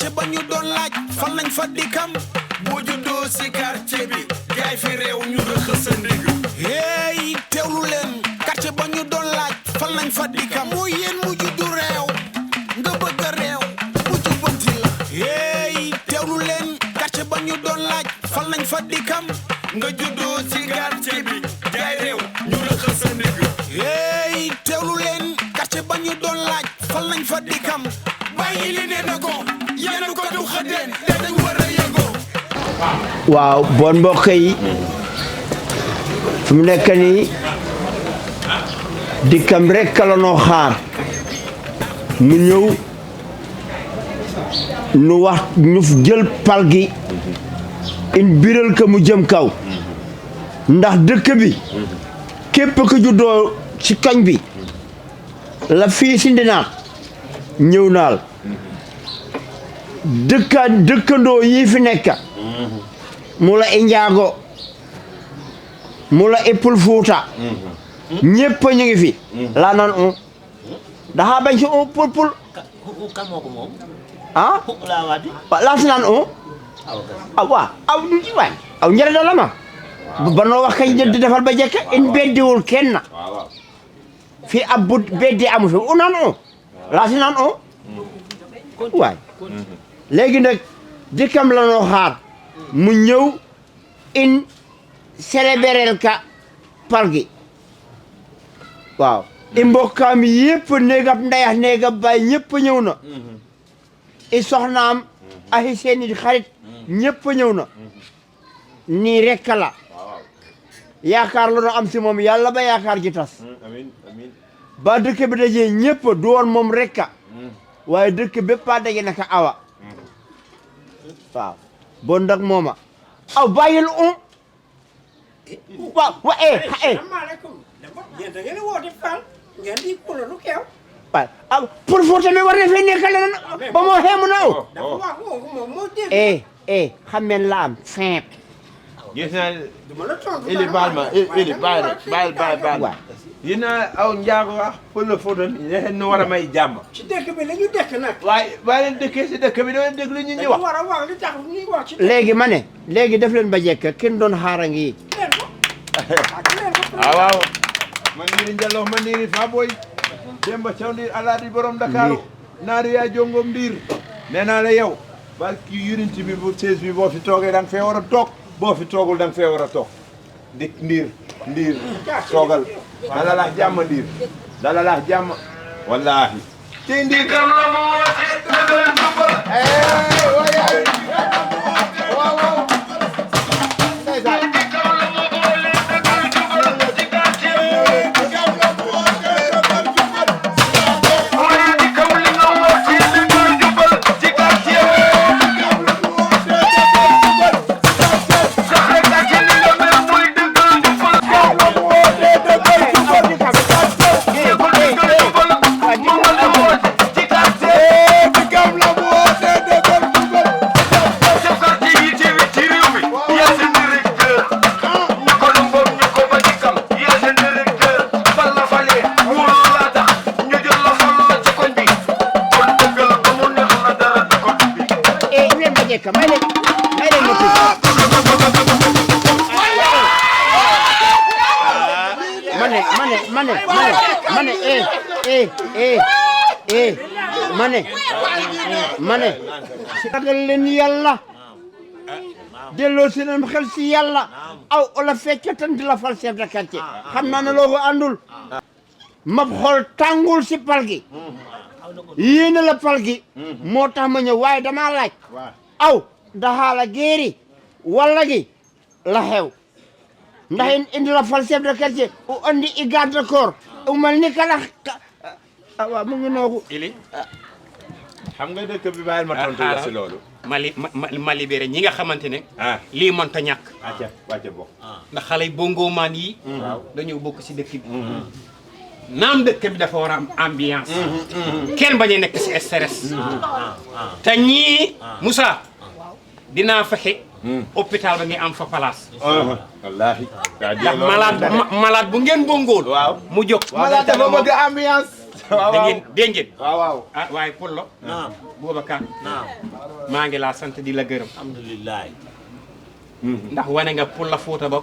quartier ba ñu doon laaj fan lañ fa dikkam boo juddoo si quartier bi gaay fi réew ñu rëxës sa ndig hey teewlu leen quartier ba ñu doon laaj fan lañ fa dikkam mooy yéen mu juddu réew nga bëgg a réew mu jubbanti la hey teewlu leen quartier ba ñu doon laaj fan lañ fa dikkam nga juddoo si quartier bi gaay réew ñu rëxës sa ndig hey teewlu leen quartier ba ñu doon laaj fan lañ fa dikkam bàyyi li ne na ko yéen ko du xëddeen dañ war a yëgoo waaw bon mbokk yi fi mu nekk nii dikkam rek la noo xaar mu ñëw nu wax ñu jël pal gi in biral ko mu jëm kaw ndax dëkk bi képp ku juddoo ci koñ bi la fii si ndinaat ñëw naal dëkkandoo yi fi nekk mu la i njaago mu la i pul fuuta ñépp ñu ngi fi laa naan daxa bañ si pul kan moo ko moom ah laa waati laa si naan aw waa aw ñu ci waay aw njëre da la ma ba noo wax kay di defal ba jekk in beddiwul kenn fii ab bu beddi amu fi naan laa si naan waay léegi nag dikkam la noo xaar mu ñëw in célébrel ka pal gi waaw i mbokkaam yëpp néegab ndayax néegab baay ñëpp ñëw na i soxnaam ahi seeni xarit ñëpp ñëw na nii rekk la yaakaar la no am si moom yàlla ba yaakaar ji tas ba dëkk bi dajee ñëpp du woon moom rekka waaye dëkk bépp a daje naka awa waaw bon ndak mooma aw bàyyil waaw wa salaamaaleykum yéen da ngeen woote Fall ngeen di kulo lu keew waay aw pour foo tamit war na fee nekkal ba moo xeemu na dafa wax moom moo dégg xameen la am fin gis naa duma la tontu ili baal ma ili baal yéen aw njaago wax pël la fóotal ne nu war a may jàmm ci dëkk bi la ñu dëkk nag waaye baa leen dëkkee si dëkk bi doo leen déglu ñu ñuy wax war a wax li tax ñuy wax ci léegi ma ne léegi def leen ba jekk kenn doon xaara ngi leen ko ak leen ko waaw man ndiiri njalloo man ndiiri fa boy Demba Thiaw ndiir alaadi borom Dakaru naari yaa jongom ndiir nee naa la yow ba kii unité bi bu siège bi boo fi toogee da nga fee war a toog boo fi toogul da nga fee war a toog dik ndiir toogal dala laax jàmm ndiir dala laax jàmm wallaahi ci ndiir kam la mo mane ragal leen yàlla delloo si leen xel si yàlla aw ola fecca tan di la fal chef de quartier xam naa ne loo ko àndul mab xool tàngul si pal gi yéene la pal gi moo tax ma ñëw waaye dama laaj aw daxaala géeri walla gi la xew ndax indi la fal chef de quartier u andi i garde corps u mel ni kala waaw mu ngi noogu ili xam nga dëkk bi bàyyil ma tontu la si loolu ma libéré ñi nga xamante ne lii mënta ñàkk wàcce bokk ndax xale yi bongo maan yi dañoo bokk si dëkk bi naam dëkk bi dafa war a am ambiance kenn bañ a nekk si stress te ñii Moussa dinaa fexe hôpital ba ngi am fa place wallaahi ndax malade bu ngeen bongool waaw mu jóg malade dafa bëgg ambiance waaw da ngeen dégg ngeen waaw waaw ah waaye Pullo naam Boubacar naam maa ngi laa sant di la gërëm alhamdulillah ndax wane nga Pulla Fuuta ba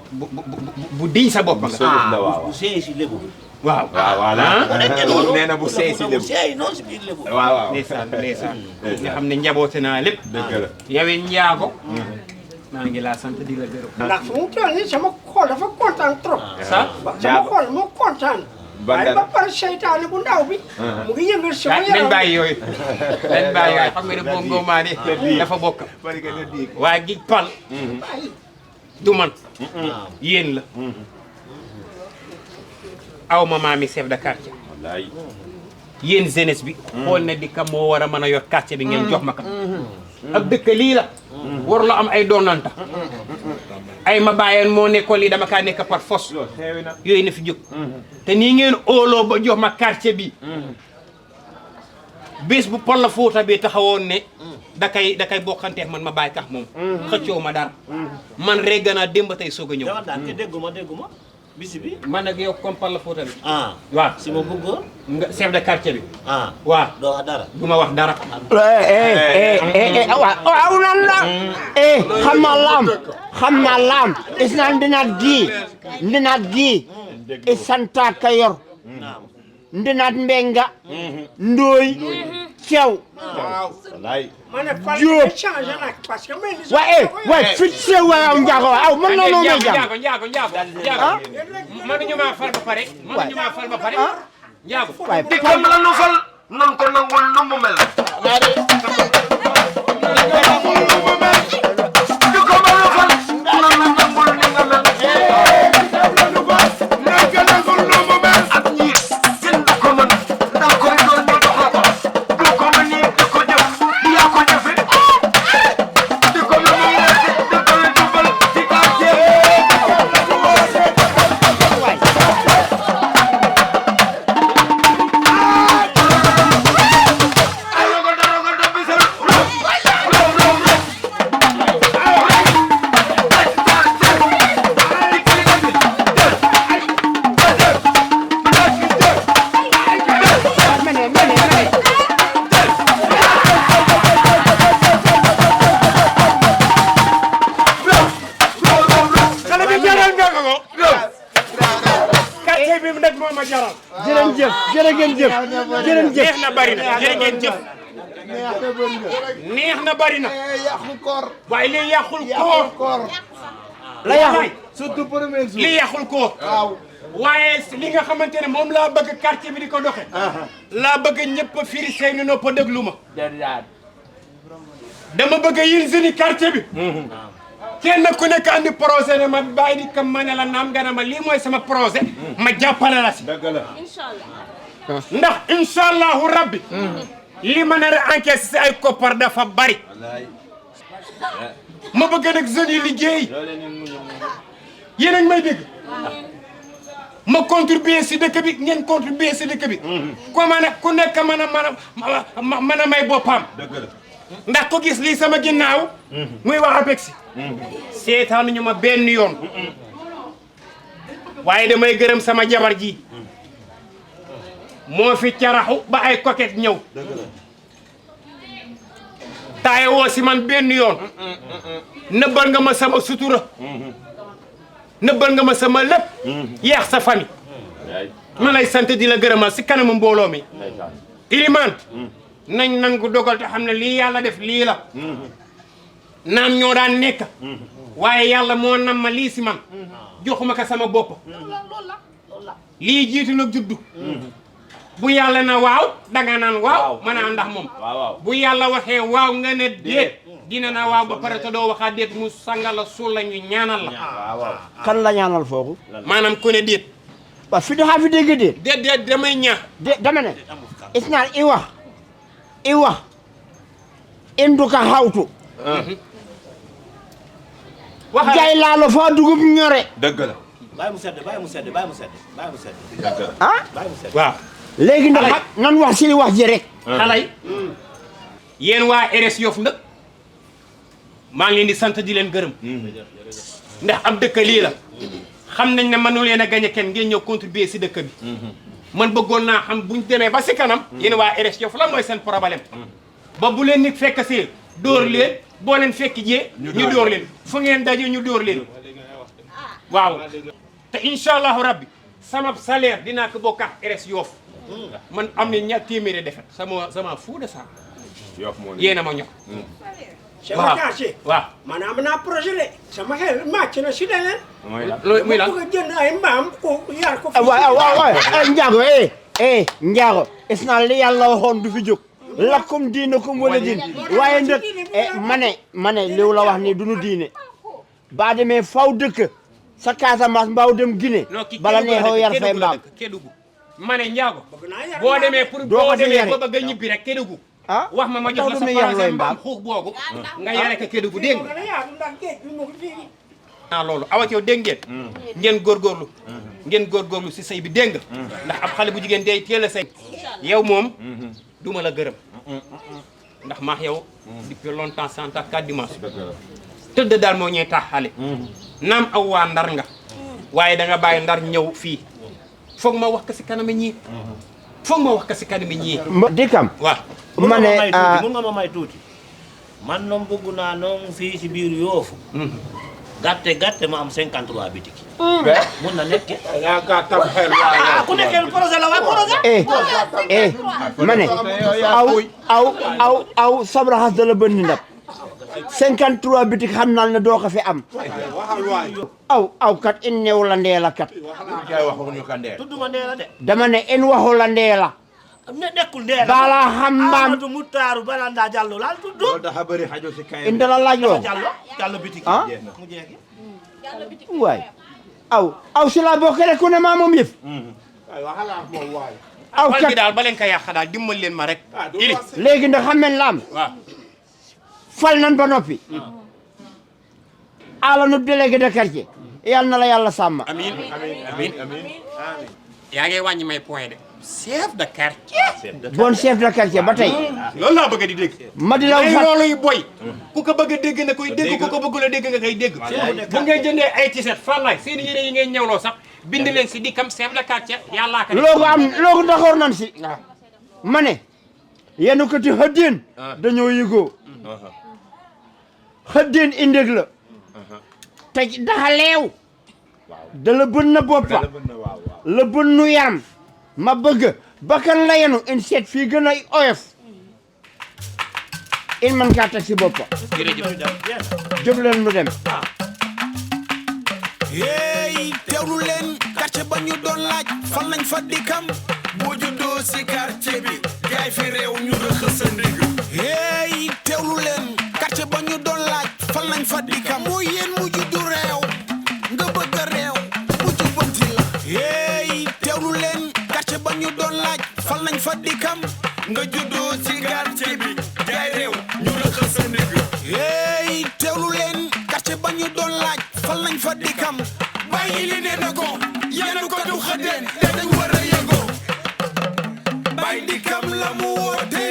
bu diñ sa bopp nga solide la waaw bu seey si lébu waaw voilà ah nee na bu seey si lépp seey noonu si biir lébu waaw waaw ndeysaan ndeysaan nga xam ne njaboote naa lépp dëgg la yawee njaago maa ngi laa sant di la gërëm ndax fu mu toll nii sama xol dafa kontaan trop. sa sama xol moo kontaan. waaye ba pare seytaane bu ndaw bi. mu ngi yëngal sama nañ yaram. bàyyi yooyu nañ bàyyi yooyu xam nga ne bongo maa ne dafa bokk bari nga ne diig waaye gi pal du man yéen la aw ma maami chef de quartier wallaay yéen jeunesse bi xool ne di kam moo war a mën a yor quartier bi ngeen jox ma kam ak dëkk lii la war la am ay doonanta ay ma bàyyeen moo nekkoon lii dama kaa nekk par force xeewi na yooyu na fi jóg te nii ngeen óoloo ba jox ma quartier bi bés bu Pulla Fuuta bi taxawoon ne da kay bokkanteex man ma bàyyi tax moom xëccoo ma dara man rek gën a démb tey soog a ñëw dama daan te dégguma bisi bi man nag yow comme Pulla Fuuta bi ah waaw si ma bëggoon nga chef de quartier bi ah waaw doo wax dara du ma wax dara waaw nan la xam naa laam is na ndinaat di is santa kayor naam ndinaat mbenga ndooy cew wallaay ma ne fal Diop. bi changé nag parce que mel ni. waaye fit sew waaw njaago aw man noonu may jàng njaago mënuñu maa fal ba pare mënuñu maa fal ba pare njaago waaye di kam la nu fal nan ko nangul nu mu mel di ko ma la fal nan la nangul ni nga mel ak ñi seen du ko mën ndax ko doon ñu doxal ko du ko mën ni di ko jëf yaa ko jëfe di ko mën ni di ko jubal di ko jëf xale bi jaral nga ko quartier bi nag moo ma jaral jërë ngeen jëf neex na bari na jërë ngeen jëf neex na bari na yàqu koor waaye li yàqul koor koor la yàqu surtout premier jour li yàqul koor waaw waaye li nga xamante ne moom laa bëgg quartier bi di ko doxe laa bëgg ñëpp a firi seeni nopp déglu ma dama bëgg yéen jeunes quartier bi kenn ku nekk andi projet ne ma bàyyi di kam ma ne la naam nga ne ma lii mooy sama projet ma jàppale la si dëgg la ndax incha allahu rabbi li ma nar a encaissé si ay koppar dafa bari wallaay ma bëgg nag jeunes yi liggéey loolee ni mu yéen a ngi may dégg ma contribuer si dëkk bi ngeen contribuer si dëkk bi ku nekk mën a may boppam dëgg la ndax ko gis lii sama ginnaaw muy wax APEX seetaan ñu ma benn yoon waaye damay gërëm sama jabar ji moo fi caraxu ba ay coquette ñëw taaye woo si man benn yoon nëbbal nga ma sama sutura nëbbal nga ma sama lépp yeex sa famille ma lay sant di la gërëmal si kanamu mbooloo mi ilimaan nañ nangu dogal te xam ne lii yàlla def lii la naam ñoo daan nekk waaye yàlla moo nam ma lii si man joxuma ko sama bopp lii jiitu nag juddu bu yàlla na waaw danga naan waaw mën a ndax moom bu yàlla waxee waaw nga ne déet dina na waaw ba pare te doo waxaat déet mu sangala suul la ñu ñaanal la kan la ñaanal foofu maanaam ku ne déet waaw fi doxaa fi dégg déet damay ñaax dama ne isnaan iwa induka hawtu waxal jay laalo fa dugub ñore dëgg la bàyyi mu sedd bàyyi mu sedd bàyyi mu sedd bàyyi mu sedd dëgg la ah bàyyi mu sedd waaw léegi nag nan wax si wax ji rek xalay yéen waa RS Yoff nag maa ngi leen di sant di leen gërëm ndax ab dëkk lii la xam nañ ne mënu leen a gañe kenn ngeen ñëw contribuer si dëkk bi man bëggoon naa xam buñ demee ba si kanam yéen waa RS Yoff lan mooy seen problème ba bu leen nit fekk si dóor leen boo leen fekk jee ñu dóor leen fu ngeen daje ñu dóor leen waaw te incha allahu rabbi sama salaire dinaa ko bokk ak RS Yoff man am na ñaar téeméeri defet sama fou de ça Yoff moo yéen a ma ñor chef de quartier waaw man am naa projet de sama xel màcc na si leneen loolu muy lan bëgg a jënd ay mbaam ko yar ko waaw Ndiago Ndiago is naa li yàlla waxoon du fi jóg lakkum diinakum wala diin waaye nag ma ne liw la wax ni duñu diine baa demee faw dëkk sa Casamance mbaaw dem Guinée bala neexoo yar fay mbaam Kédougou ma ne Ndiago naa yar boo demee pour doo ko boo fi demee yare. ba bëgg a ñibbi rek Kédougou ah wax ma jox la sa projet mbaam xuux boobu nga yare ko Kédougou dégg nga ndax géej bi mu ngi fii naa loolu awa yow dégg ngeen ngeen góorgóorlu si sëy bi dégg nga ndax ab xale bu jigéen day teel a sëy yow moom duma la gërëm ndax maax yow depuis longtemps sans ta 4 dimanche tëdd daal moo ñuy tax xale naam aw waa ndar nga waaye da nga bàyyi ndar ñëw fii foog ma wax ko si kanami ñii dikam waaw ma ne mun nga ma may tuuti man noom bëgg naa noom fii si biir Yoofu gàtte ma am 53 bitik mun na nekk yaa gàttal xel ku nekkee projet la waa projet ma ne aw sabra xas da la bënn ndab 53 bitik xam naa ne doo ko fi am aw kat in new la ndeela kat kay waxuñu ka ndee tudduma Ndeela de dama ne in waxu la ndeela nekkul Ndeela bala xam mbaam Amadou Moutarou Balanda Diallo laal tudd loolu dafa bëri xajo si kay in dala laaj loo Diallo bitik ah mu jeexi waay aw si la bokk rek ku ne maa moom yëf aw xol bi kat daal ba leen ko yàq daal dimbal leen ma rek ili léegi ndax xam ngeen laam waaw fal nan ba noppi ala nu délégué de quartier yal na la yàlla sàmm amiin yaa ngi wàññi may point de chef de quartier bon chef de quartier ba tey loolu laa bëgg di dégg ma di la ay fat looluy boy ku ko bëgg a dégg na koy dégg ku ko bëggul a dégg nga koy dégg bu ngay jëndee ay tiset fallaay seen yére yi ngay ñëwloo sax bind leen si dikam chef de quartier yàllaa ko loogu d'accord nan si ma ne yenu ko ti xëddeen dañoo yëgoo xëddeen indég la te daxa leew da la bën na boppa la bën nu yaram ma bëgg bakkan la yenu in seet fii gën a oyof in man kaa teg si boppa jóg leen nu dem hey teewlu leen quartier ba ñu doon laaj fan lañ fa dikam boo juddoo si quartier bi gaay fi réew ñu rëxës sa ndig hey teewlu leen quartier ba ñu doon laaj fan lañ fa dikam mooy yéen mu juddu réew nga bëgg a réew mu jubbanti la hey teewlu leen quartier ba ñu doon laaj fan lañ fa dikam nga juddoo si quartier bi gaay réew ñu rëxës sa ndig hey teewlu leen quartier ba ñu doon laaj fan lañ fa dikam bàyyi li ne na ko yéen ko du xëddeen te dañ war a yëgoo bàyyi dikam la mu woote